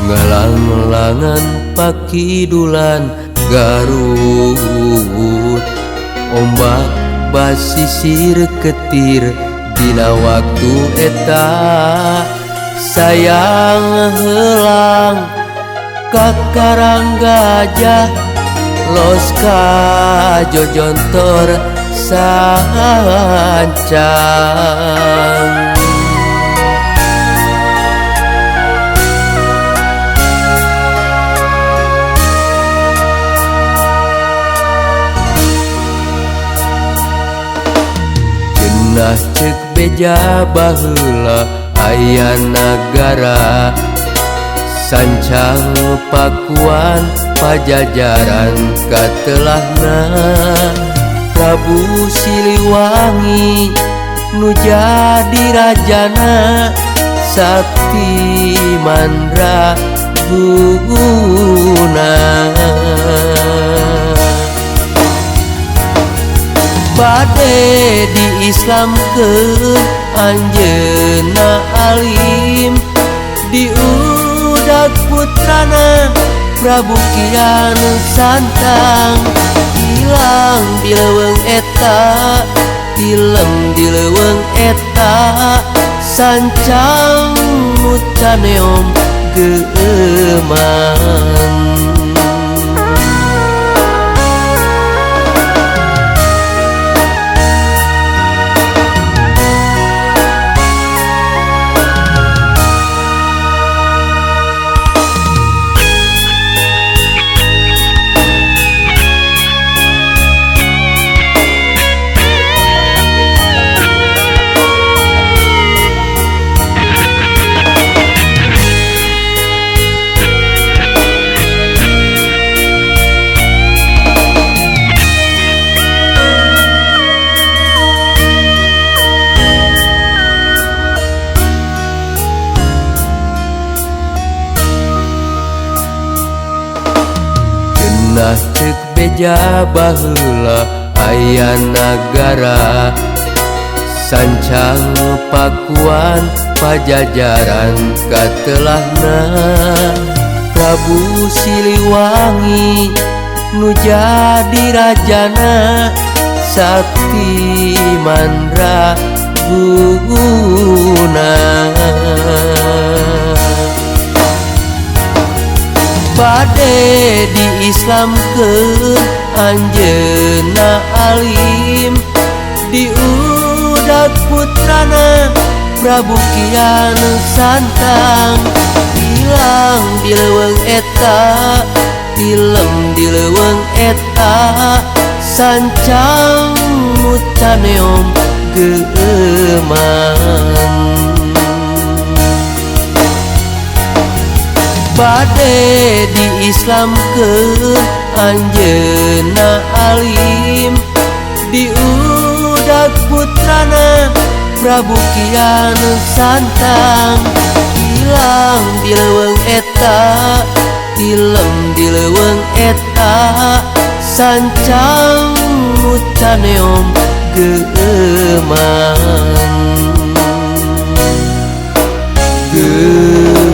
Ngalang-langan pakidulan Garut, ombak basisir ketir dina waktu eta. Sayang helang ka Karang Gajah, los ka Jojontor sancang. Cenah cek beja baheula aya nagara, sancang Pakuan Pajajaran katelahna. Prabu Siliwangi nu jadi rajana, sakti mandra guna. Bade diislamkeun anjeunna alim, diudag putrana Prabu Kian Santang. Hilang di leuweung eta, tilem di leuweung eta, sancang nu caneom geueuman. Cenah cek beja baheula aya nagara, sancang Pakuan Pajajaran katelahna. Prabu Siliwangi nu jadi rajana, sakti mandra guna. Bade diislamkeun anjeunna alim, diudag putrana Prabu Kian Santang. Hilang di leuweung eta, tilem di leuweung eta, sancang nu caneom geueuman. Bade diislamkeun anjeunna alim, diudag putrana Prabu Kian Santang. Hilang di leuweung eta, tilem di leuweung eta, sancang nu caneom geueuman. Geueuman.